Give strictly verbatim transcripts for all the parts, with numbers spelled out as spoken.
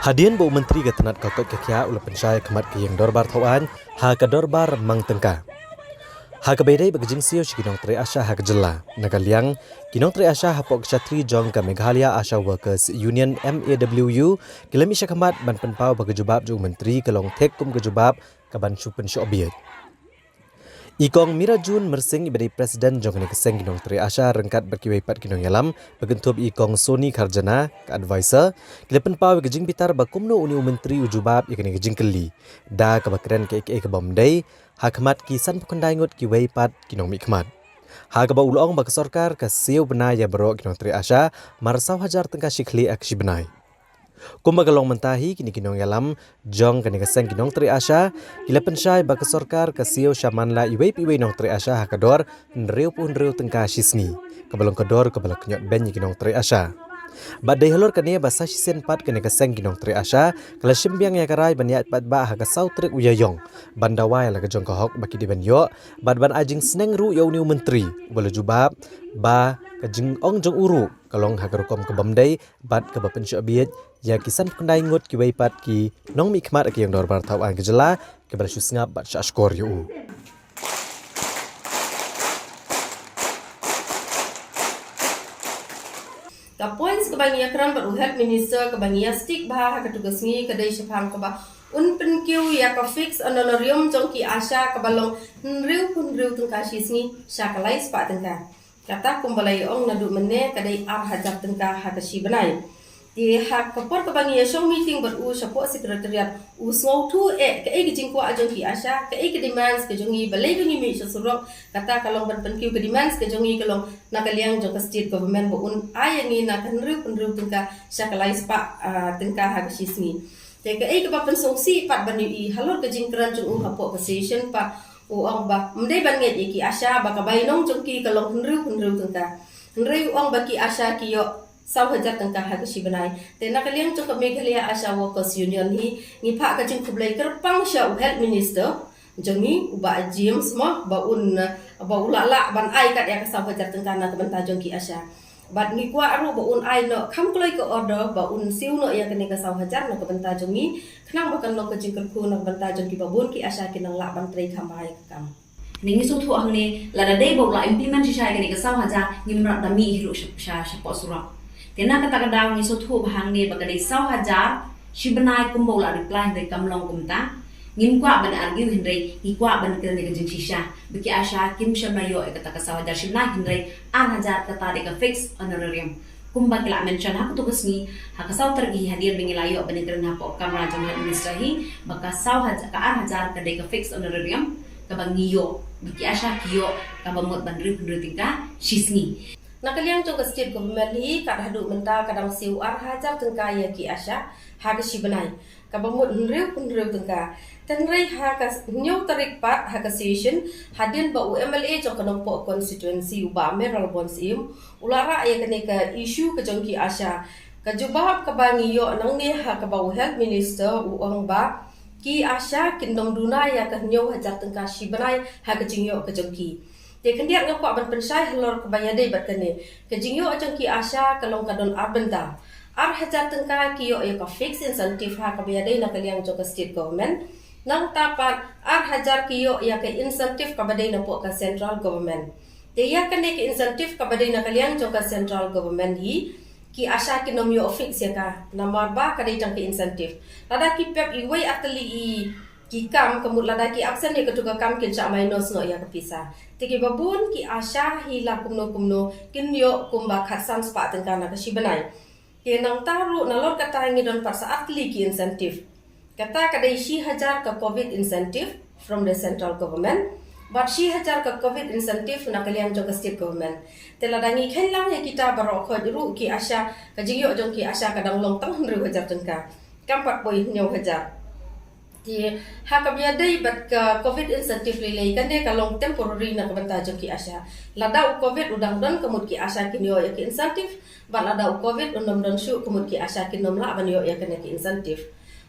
Hadien ba u Myntri ka tnat ka koit ka khiah u la pynshai khmat ka ïing dorbar thaw aiñ ha ka dorbar mang tyngka. Ha kaba ïadei bad ka jingsiew sha ki nongtrei ASHA ha ka jylla, na ka liang ki nongtrei ASHA hapoh ka shatri jong ka Meghalaya ASHA Workers Union, M A W U, ki la mih shakhmat ban pynpaw ba ka jubab jong u Myntri ka long thik kum ka jubab kaban shu pynshoh bieit. I Kong Mirajun Myrsing, iba dei President jong kane ka seng ki nongtrei ASHA, ryngkat bad kiwei pat ki nongïalam, ba kynthup i Kong Sony Kharjana, ka Advisor, ki la pynpaw ïa ka jingbitar ba kumno une u Myntri u jubab ïa kane ka jingkylli da kaba kren kaei kaei kaba ym dei ha khmat ki sanphew khyndai ngut kiwei pat ki nongmihkhmat. Ha kaba u la ong ba ka sorkar ka siew bnai ïa baroh ki nongtrei ASHA mar saw hajar tyngka shi khlieh ha ka shi bnai. Kumba ka long mynta hi, kine ki nongïalam jong kane ka seng ki nongtrei ASHA ki la pynshai ba ka sorkar ka siew sha man la iwei pa iwei nongtrei ASHA ha ka dor hynriewphew hynriew tyngka shi sngi, kaba long ka dor kaba la kynnoh beiñ ïa ki nongtrei ASHA. Bad dei halor kane ba sa shisien pat kane ka seng ki nongtrei ASHA ka la shim biang ïa ka rai ban ïaid paidbah ha ka saw tarik u Ïaïong ban dawa ïa la ka jong ka hok ba ki dei ban ïoh, bad ban ai jingsneng ruh ïa une u Myntri uba la jubab ba ka jingong jong u ruh ka long ha ka rukom kaba ym dei bad kaba pynshoh bieit ïa ki sanphew khyndai ngut kiwei pat ki nongmihkhmat ha ka ïing dorbar thaw aiñ ka jylla, kiba la shu sngap bad shah shkor ïa u. Ka points kaba ngi ïakren bad u Health Minister kaba ngi ïa stick bha ha katu ka sngi ka dei shaphang kaba un pynkiew ïa ka fixed honorarium jong ki ASHA kaba long hynriewphew hynriew tyngka shi sngi sha ka lai spah tyngka. Kata kumba la ïa ong naduh mynne ka dei ar hajar tyngka ha ka shi bnai. Te ha ka por kaba ngi ïa shong meeting bad u shapoh secretariat, u sngewthuh eh kaei ka jingkwah jong ki ASHA, kaei ka demands ka jong ngi, balei ba ngi mih sha surok. Kata ka long ban pynkiew ka demands ka jong ngi ka long na ka liang jong ka state government ba un ai ïa ngi na ka hynriewphew hynriew tyngka sha ka lai spah, ah, tyngka ha ka shi sngi. Te kaei kaba pynsngewsih pat ban ïohi halor ka jingkren jong u hapoh ka session pat, u ong ba ym dei ban ngeit ïa ki ASHA ba ka bainong jong ki ka long hynriewphew hynriew tyngka. Hynrei u ong ba ki ASHA ki ïoh saw hajar tyngka ha ka shi bnai. Te na ka liang jong ka Meghalaya ASHA Workers Union hi, ngi phah ka jingkhublei kyrpang sha u Health Minister jong ngi, u Bah James mo, ba un, ba u lah lah ban ai kat ïa ka saw hajar tyngka na ka bynta jong ki ASHA. Bad ngi kwah ruh ba un ai noh kham kloi ka order ba un siew noh ïa kane ka saw hajar na ka bynta jong ngi, khnang ba kan long ka jingkyrkhu na ka bynta jong kiba bun ki ASHA kin nang lah ban trei kham bha ïa ka kam. Ngi sngewthuh hangne, lada dei ba u la implement shisha ïa kane ka saw hajar, ngim lah da mih hi ruh sha, sha, shapoh surok. Te na kata ka daw ngi sngewthuh ba hangne ba ka dei saw hajar shi bnai kumba u la reply, hynrei kam long kumta. Ngim kwah ban argue, hynrei ngi kwah ban kren ïa ka jingshisha ba ki ASHA kim shym la ïoh ïa kata ka saw hajar shi bnai, hynrei ar hajar kata dei ka fixed honorarium. Kumba ki la mention ha katu ka sngi, ha ka saw tarik hi hadien ba ngi la ïoh ban ïakren hapoh kamra jong Health Minister hi, ba ka saw hajar, ka ar hajar ka dei ka fixed honorarium kaba ngi ïoh, ba ki ASHA ki ïoh kaba mut ban hynriewphew hynriew tyngka shi sngi. Na ka liang jong ka state government hi, kat haduh mynta ka dang siew ar hajar tyngka ïa ki ASHA ha ka shi bnai, kaba mut hynriewphew hynriew tyngka. Te hynrei ha ka hynñiew tarik pat ha ka session, hadien ba u MLA jong ka Nongpoh constituency u Bah Mayralborn Syiem u la rah ïa kane ka issue ka jong ki ASHA, ka jubab kaba ngi ïoh nangne ha kaba u Health Minister u ong ba ki ASHA kin nym duna ïa ka hynñiew hajar tyngka shi bnai ha ka jingïoh ka jong ki. Te khyndiat nga kwah ban pynshai halor kaba ïadei bad kane. Ka jingïoh jong ki ASHA ka long ka don ar bynta. Ar hajar tyngka ki ïoh ïa ka fixed incentive ha kaba ïadei na ka liang jong ka state government. Nangta pat ar hajar ki ïoh ïa ka incentive kaba dei napoh ka central government. Te ïa kane ka incentive kaba dei na ka liang jong ka central government hi, ki ASHA kin nym ïoh fix ïa ka, namar ba ka dei tang ka incentive. Lada ki pep iwei ar tylli i ki kam, ka mut lada ki absent ïa katu ka kam kin shah minus noh ïa ka pisa. Te kiba bun ki ASHA hi la kumno kumno kin ïoh kumba khatsan spah tyngka na ka shi bnai. Te nangta ruh nalor kata ngi don pat sa ar tylli ki incentive. Kata ka dei shi hajar ka covid incentive from the central government, bad shi hajar ka covid incentive na ka liang jong ka state government. Te lada ngi kheiñ lang ïa kita baroh khoit ruh ki ASHA, ka jingïoh jong ki ASHA ka dang long tang hynriew hajar tyngka, kam pat poi hynñiew hajar. Te ha kaba ïadei bad ka covid incentive lei lei, kane ka long temporary na ka bynta jong ki ASHA. Lada u covid u dang don, ka mut ki ASHA kin ïoh ïa ki incentive, bad lada u covid un nym don shuh, ka mut ki ASHA kin nym lah ban ïoh ïa kane ki incentive.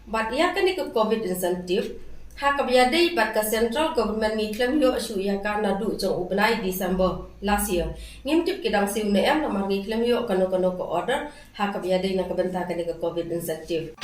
Bad ïa kane ka covid incentive, ha kaba ïadei bad ka central government ngi khlem ïoh shuh ïa ka naduh jong u bnai December last year. Ngim tip ki dang siew ne em, namar ngi khlem ïoh kano kano ka order ha kaba ïadei na ka bynta kane ka covid incentive.